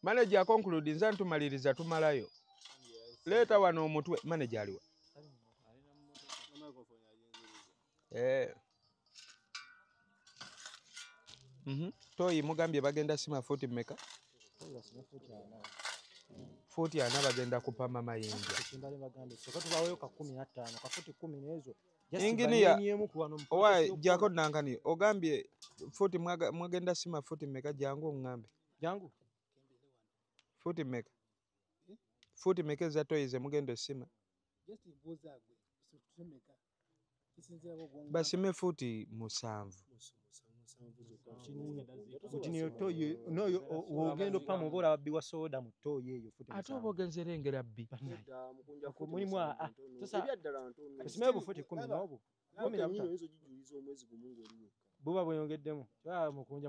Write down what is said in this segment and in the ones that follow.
Manager conclude nza ntumaliriza tumalayo. Leeta wano omutwe manager aliwa. Toyi mugambye bagenda sima futi mmeka? Futi ana bagenda kupama mayinja. Engineer owa jako nankani ogambye futi mwagenda sima futi mmeka jangu ngambe. Jangu. Futi mmeka? Futi mmeka za toyi ze mugenda sima? Basime futi 7. Ogenda opama oba olaba bbi wa soda mu ttooyi eyo futi. Ate oba ogenze erengera bbi. Osimeyo bufuti 10 n'obwo. Buba bweyongeddemu.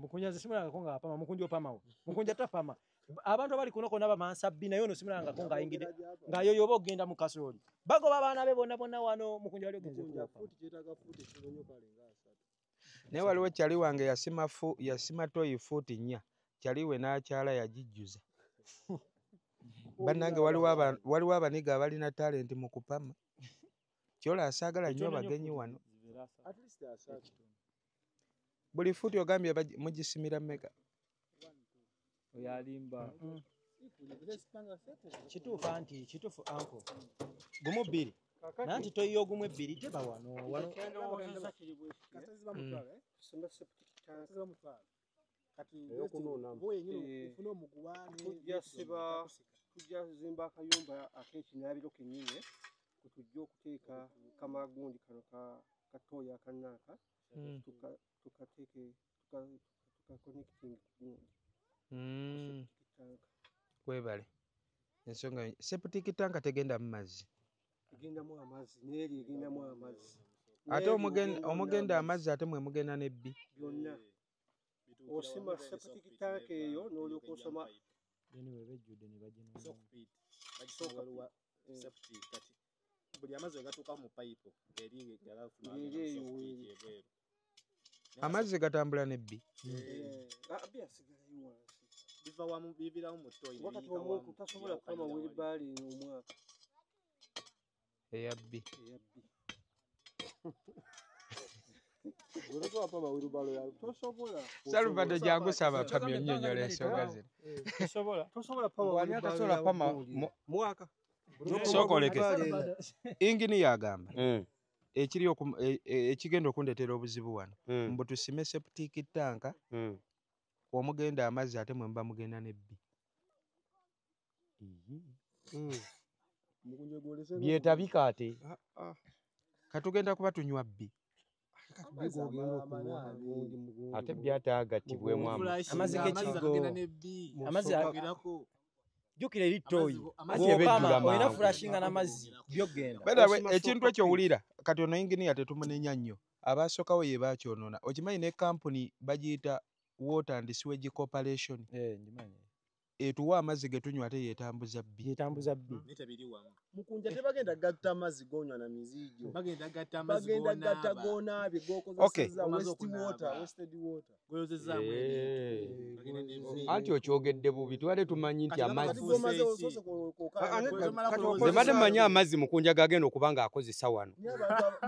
Mukunja nze simulangako ng'apama, mukunja opamawo. Mukunja tapama. Abantu abali kuno konna bamansa bbi naye ono simulangako ng'ayingidde ng'ayoyo oba ogenda mu kasooli. Bagoba abaana be bonna bonna wano mukunja wali ogenze kuwopama. Naye waliwo kyali wange yasima toyi futi 4 kyaliwe n'akyala yagijjuza. Bannange waliwo abaniga abalina talenti mu kupama. Kyola asaagala nnyo abagenyi wano. Buli futi ogambye mugisimira mmeka? Kituufu anti kituufu anko. Gumu 2. Nanti toyi ogumu 2 teba wano wano. Tujja zimba akayumba ak'ekinaabiro kennyini kwe tujja okuteeka kamagundi kano katoyi akannaaka tukateeke tukakonecting ku gundi. Webale. Ensonga septic tank tegenda mu mazzi. Egendamu amazzi n'eri egendamu amazzi. Ate omugenda amazzi ate mwe mugenda n'ebbi. Byonna. Osima septic tank eyo n'olyoka osoma. Amazzi gatambula n'ebbi. Tasobola kupama wheelbarrow omwaka. Eya bbi. Salvador jangu saba pamyo nnyonnyola ensonga zino. Tosobola pama mwaka. Sooka oleke. Engineer agamba ekiri ekigenda okundeetera obuzibu wano mbu tusime septic tank omugenda amazzi ate mwe muba mugenda n'ebbi. Byetabika ate. Katugenda kuba tunywa bbi. Ate byataagattibwemu amazzi g'ekigo. Amazzi jjukira eri ttooyi. Olina fulashinga n'amazzi by'ogenda. By the way, ekintu ekyo owulira kati ono engineer tetumunenya nnyo. Abasookawo ye baakyonoona. Okimanyi ne kampuni bagiyita Water and Sewage Corporation. Etuwa amazzi ge tunywa ate yeetambuza bbi. Yeetambuza bbi. Mukunja tebagenda gatta amazzi gonywa na mizigo. Bagenda gatta amazzi gonaabye g'okozesezza waste water, wasted water. Anti okyogedde bubi tubadde tumanyi nti amazzi. Nze mbadde mmanyi amazzi Mukunja gagenda okuba ng'akozesa wano.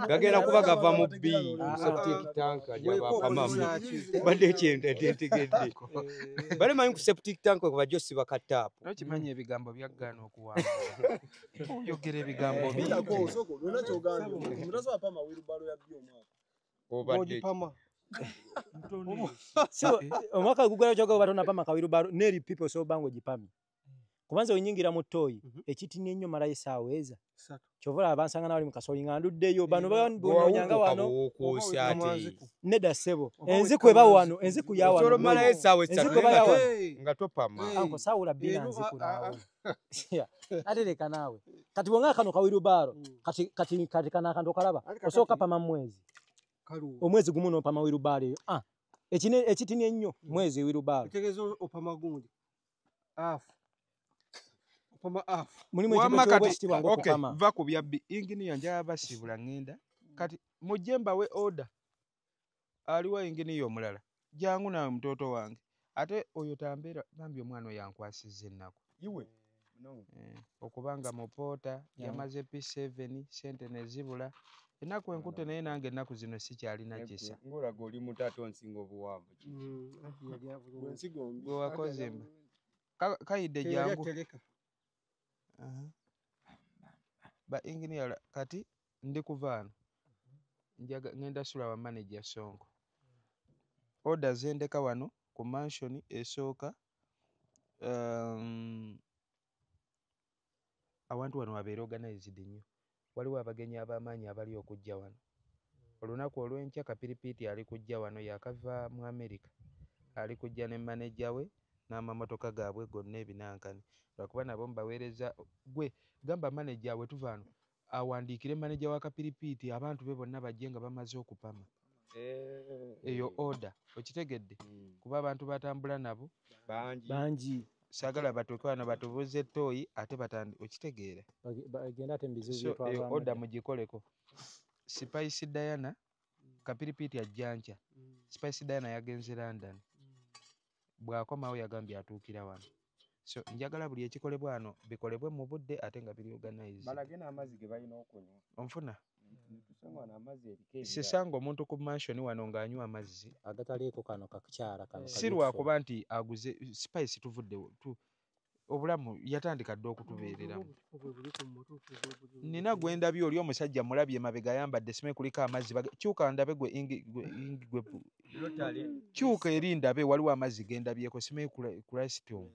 Gagenda kuba gava mu bbi, septic tank gy'abapamamu. Mbadde ntegedde. Mbadde mmanyi ku septic tank kwe bajja osiba ka ttaapu. Okimanyi ebigambo byaggaana okuwangula. Oyogera ebigambo bingi. Omwaka gugala kyoga batonapama kawirubaro n'eri people osobola ng'ogipamye. Kubanza wenyingira mu ttooyi ekitini ennyo malayo essaawa eza. Kyova olaba bansanga n'abali mu kasooli nga nduddeyo bano banonyanga wano. Nedda ssebo enziku eba wano enziku ya wano. Osobola omalayo essaawa 3 nga topama. Anko saawula bbiri na nziku naawe. Ate leka naawe. Kati bw'onga kano kawirubaaro kati kano akantu okalaba osooka pama mwezi. Omwezi gumu n'opama wirubaaro eyo. Ekitini ennyo mwezi wirubaaro. Kitegeeza opama gundi. Afu. Okay, va ku bya bbi. Engineer njagala basiibula ŋŋenda. Kati mujje mbawe order. Aliwo engineer omulala. Jangu naawe mutooto wange. Ate oyo tambeera bambi omwana oyo ankwasizza ennaku. Iwe. No. Okubanga mupoota yamaze P7 sente ne zibula. Ennaku enkute naye nange ennaku zino sikyalina kisa. Ng'olaga oli muto ate onsinga obuwanvu kiki? Gwe wakoze mba. Kayidde jangu. Ba engineer kati ndi kuva wano. Ngenda sula wa manager Sonko. Order zendeka wano ku mansion esooka. Awantu wano wabeera organized nnyo. Waliwo abagenyi ab'amaanyi abali okujja wano. Olunaku olw'enkya Kapiripiiti ali kujja wano yakava mu America. Ali kujja ne manager we n'amamotoka gaabwe gonna ebinankani. Lwakuba nabo mbaweereza gwe gamba manager we tuva wano awandiikire manager wa Kapiripiiti abantu be bonna bajje nga bamaze okupama. Eyo order okitegedde kuba abantu batambula nabo bangi. Saagala batuuke wano batubuuze ettooyi ate okitegeera. Bagenda ate mu bizibu So eyo byetwavaamu order dda. mugikoleko. Spice Diana Kapiripiiti ajja nkya. Spice Diana yagenze London. Bw'akomawo yagambye atuukira wano. So njagala buli ekikolebwa wano bikolebwe mu budde ate nga biri organized. Balage n'amazzi ge balina okunywa. Onfuna? Tusanga wano amazzi ebika ebirala. Sisanga omuntu ku mansion wano ng'anywa amazzi. Agataliiko kano kakukyala kano. Si lwakuba nti aguze Spice tuvuddewo. Obulamu yatandika dda okutubeereramu. Nina gwe ndabye oli omusajja mulabye emabega ayambadde simanyi kuliko amazzi. Kyuka ndabe gwe gwe kyuka eri ndabe waliwo amazzi ge ndabyeko simanyi Kristo.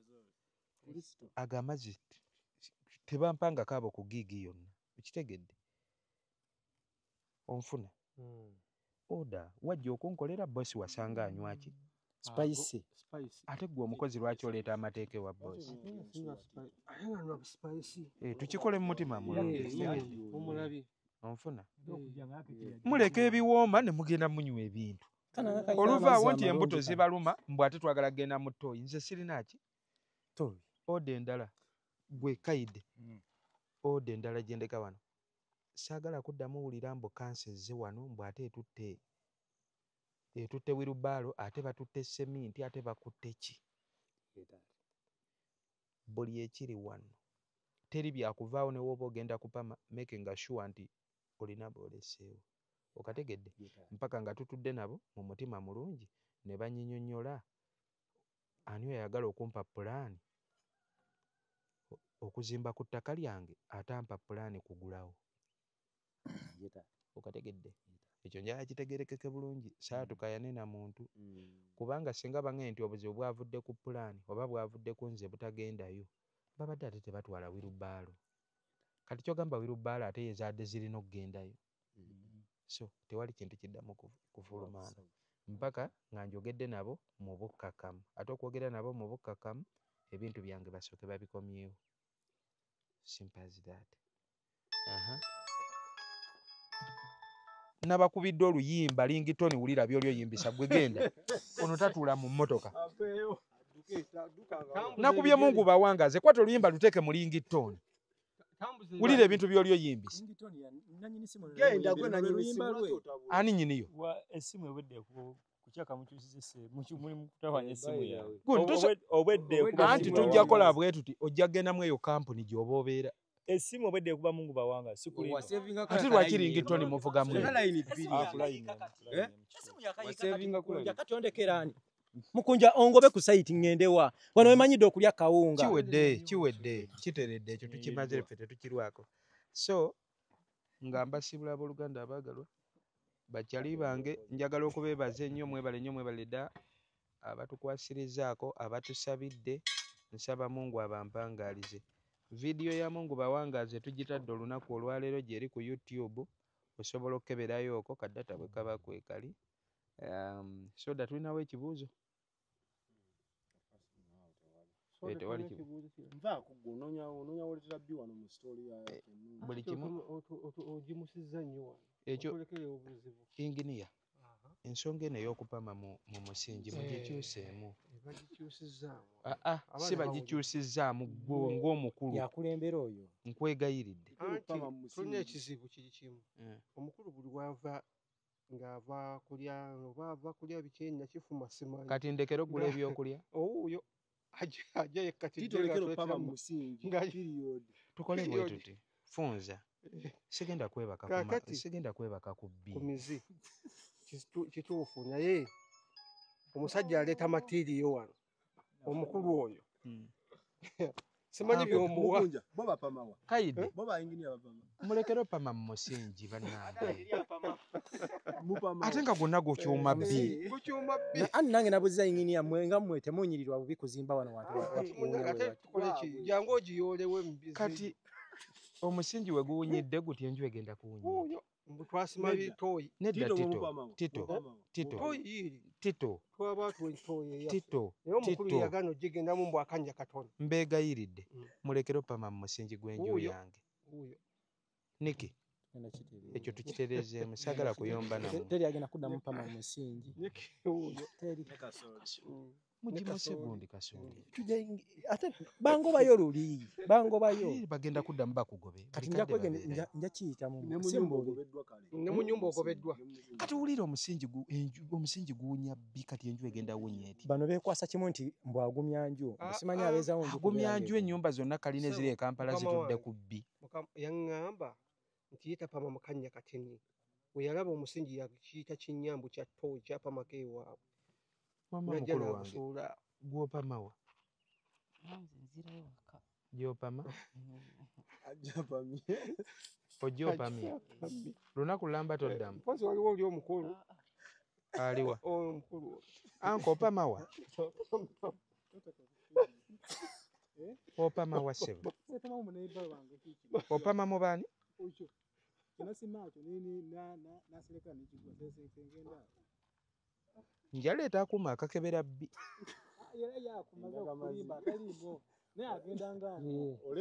Ago amazzi tebampangako abo ku giigi yonna. Okitegedde? Onfuna? Order wajja okunkolera bosi wasanga anywa ki? Spice. Ate ggwe omukozi lwaki oleeta amateeka ewa bosi? Tukikole mu mutima mulungi. Onfuna? Muleka ebiwooma ne mugenda munywa ebintu. Oluvaawo nti embuto zibaluma mbw ate twagala kugenda mu ttooyi. Nze sirina ki? Order endala gwe Kayidde. Order endala gye ndeka wano. Saagala kuddamu wulira mbu kansa ezze wano mbu ate etutte wirubaalo ate batutte seminti ate bakutte ki. Buli ekiri wano teri byakuvaawo ne w'oba ogenda kupama making sure nti olina b'oleseewo. Okategedde? Mpaka nga tutudde nabo mu mutima mulungi ne banyinyonnyola ani oyagala okumpa pulaani okuzimba ku ttaka lyange ate ampa pulaani kugulawo. Okategedde? Ekyo njagala kitegeerekeke bulungi saatukayane na muntu kubanga singa bange nti obuzibu bwavudde ku pulaani oba bwavudde ku nze butagendayo babadde ate tebatwala wirubaalo. Kati ky'ogamba wirubaalo ate yezaadde zirina okugendayo. So tewali kintu kiddamu kufulumaana mpaka nga njogedde nabo mu bukkakkamu. Ate okwogera nabo mu bukkakkamu ebintu byange basooke babikomyewo. Simple as that. Nabakubidde oluyimba ringtone wulira by'oli oyimbisa gwe genda. Ono tatuula mu mmotoka. Nakubye Mungu bawangaze kwata oluyimba luteeke mu ringtone. Wulira ebintu by'oli oyimbisa. Ani nnyiniyo? Essimu ebwedde kukyaka mukyusiza muli mu kutawanya essimu yawe. Obwedde ekuba anti tujja kola bwe tuti ojja kugendamu eyo kampuni gy'oba obeera. Essimu obwedde ekuba Mungu bawanga sikulimba. Ate lwaki ringtone muvugamu? Kati ondekera ani? Mukunja ongobe ku site ngende wa. Wano wemanyidde okulya kawunga. Kiwedde kiteredde ekyo tukimaze ffe tetukirwako. So nga mbasibula abooluganda abaagalwa bakyali bange njagala okubeebaza ennyo mwebale nnyo mwebale dda abatukwasirizaako abatusabidde nsaba Mungu abampangaalize. Vidiyo ya Mungu bawangaaze tugitadde olunaku olwaleero gy'eri ku YouTube osobola okukeberayo okwo kaddata bwe kaba kwekali. Soda tulinawo ekibuuzo? Tewali kibuuzo. Nvaako ggwe onoonya woleetera bbi wano mu story ya buli kimu ogimusizza nnyo wano. Ekyo Otulekere obuzibu. Engineer, ensonga eno ey'okupama mu musingi mugikyuseemu. Bagikyusizzaamu. Si bagikyusizzaamu ggwe ng'omukulu. Yakulembera oyo. Nkwegayiridde. Anti tulina ekizibu kiri kimu. Omukulu buli wava Ng'ava kulya oba ava kulya biki nakifuma simanyi. Kati ndekere okugula ebyokulya. Owuuyo ajja yekka Tito lekera okupama mu musingi. Period. Tukole bwe tuti. Funza. Sigenda kwebaka ku sigenda kwebaka ku bbi. Ku mizi. Kituufu naye omusajja aleeta matiiriyo wano. Omukulu oyo. Simanyi by'omuwa. Bo bapamawa. Kaide. Bo ba engineer bapama. Mulekere opama mu musingi bannange. Ate nga gwonna gukyuma bbi. Gukyuma bbi. Anti nange nabuuza engineer mmwe nga mmwe temunyirirwa bubi kuzimba wano wantu. Ate tukole ki? Jangu ogiyoolewo emibizi. Kati omusingi we guwunyidde guti enju egenda kuwunya. Mbu twasima bitooyi. Nedda Tito. Tito. Tito. Tito. Twaba tuwe eyaffe. Tito. Naye omukulu yagaana ogigendamu mbu akanya katono. Mbeegayiridde. Mulekere opama mu musingi gw'enju yange. Niki. Ekyo tukitereezeemu saagala kuyomba nammwe. Teri agenda kuddamu pama mu musingi. Teri. Mugimuse gundi kasooli. Ate bangobayo luli. Bangobayo. Bagenda kuddamu bakugobe. Kati nja kwegenda nja kiyitamu. Ne mu nnyumba ogobeddwa. Kati wulira omusingi guwunya bbi kati enju egenda wunya eti. Bano beekwasa kimu nti mbu agumya nju. Simanyi abeezawo nju. Agumya nju ennyumba zonna kalina eziri e Kampala zitudde ku bbi. Yaŋŋamba nti ye tapama mu kannya katini. Bwe yalaba omusingi yakiyita kinnyambu kya ttooyi kyapamako ewaabwe. Wamma mukulu wange gw'opama wa? Nze nzirayo waka. Gy'opama? Ajapamye. Ojja opamye. Lunaku lulamba toddamu. Mpozi waliwo oli omukulu. Aliwa? Omukulu. Anko opama wa? Opama wa ssebo? Opama mu baani? Njaleeta akuuma akakebera bbi.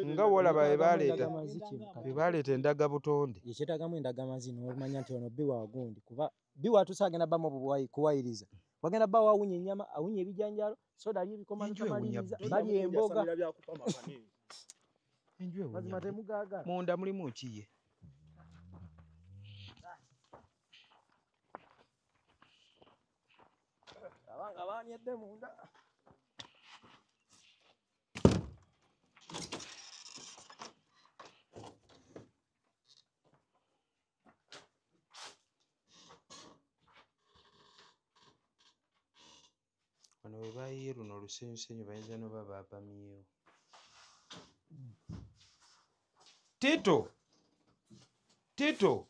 Nga w'olaba bwe baleeta endagabutonde. Yekyetaagamu endagamazi n'omanya nti ono bbi wa gundi kuba bbi watuuse agenda bbamu kuwayiriza. Wagenda bba awunya ennyama, awunya ebijanjaalo, soda ali ebikoma bikamaliriza, balya emboga. Enju ewunya. Mazima temugaagala. Munda mulimu ki ye? Abanga baanyedde munda. Wano we bayiye luno olusenyusenyu bayinza n'oba baapamyewo. Tito! Tito!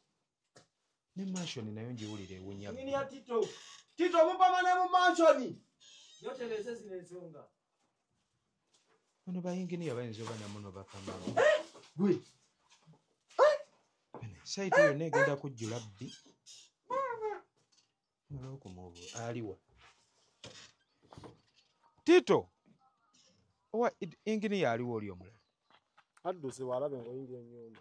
Ne mansion nayo ngiwulira ewunya. Nini ya Tito? Tito mupama ne mu mansion. Yotereze zino ensonga. Bano bayinginiya bayinza oba namuno bapamawo. Gwe. Sayiti yonna egenda kujjula bbi. Mala okumuobo aliwa. Tito! Owa inginiya aliwo oli omulala. Adduse walabe ng'oyingira ennyumba.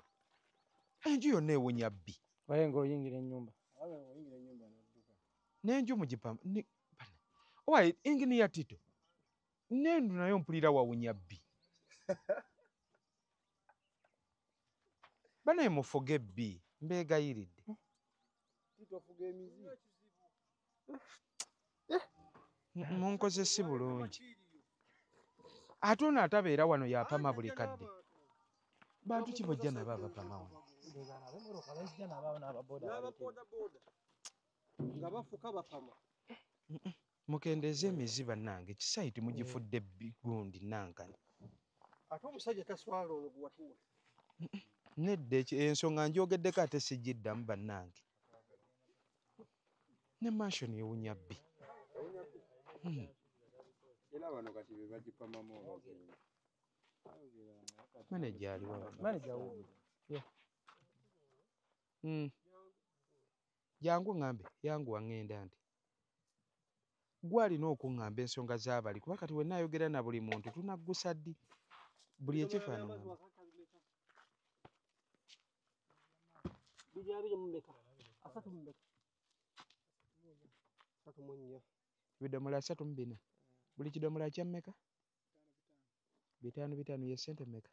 Enju yonna ewunya bbi. Waye ng'oyingira ennyumba. Walabe ng'oyingira ennyumba n'odduka. N'enju mugipama. Owa inginiya Tito. N'enju nayo mpulira wawunya bbi. Banaye mufuge bbi mbeegayiridde. Tito ofuga emizi. Munkoze si bulungi. Ate ono atabeera wano yapama buli kadde. Bantu ki bojja nabo abapama wano? Nga bafuka bapama. Mukendeeze emizi bannange kisayiti mugifudde gundi nankani. Ate omusajja taswala ono gwe watuwa. Nedda ensonga njogeddeko ate sigiddamu bannange. Ne mansion ewunya bbi. Era bano kati be bagipamamu abazimbi. Maneja aliwa wano. Maneja wuuyo. Jangu ŋŋambe, yanguwa ŋŋenda nti. Gwe alina okuŋŋamba ensonga z'abali kuba kati we nnaayogera na buli muntu tunaggusa ddi? Buli ekifaanana. Ebidomola 34. Buli kidomola kya mmeka? 5 5 ye ssente mmeka?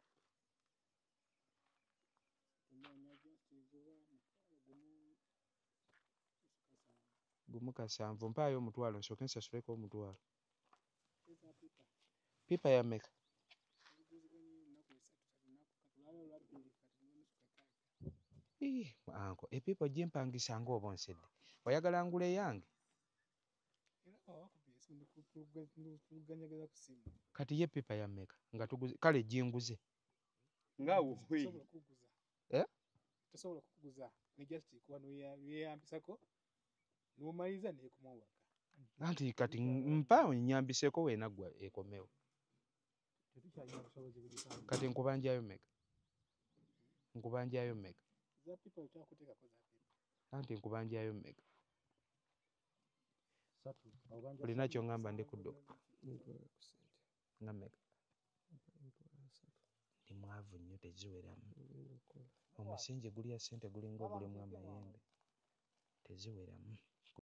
1 7, mpaayo 500 nsooke nsasuleko 500. Pipa ya mmeka? Ii, anko epipa ogimpangisa ng'oba onsedde, oyagala ngula eyange? Kati ye pipa ya mmeka nga tuguze? Kale ginguze. Nga Eh? Tosobola kukuguza ne just kuba neyambisako n'omaliriza nekomawo waka. Anti kati mpa nyambiseko, wenaggwa ekomewo. Tetukyalina busobozi bugipanga. Kati nkubanjayo mmeka? Nkubanjayo mmeka? Za pipa twakuteekako za pipa. Anti nkubanjayo mmeka? Satu obanja. Olina kyoŋŋamba, ndi kudduka. Nga mmeka? Ndi mwavu nnyo, teziweramu. Omusingi gulya ssente, gulinga ogulimu amayembe, teziweramu.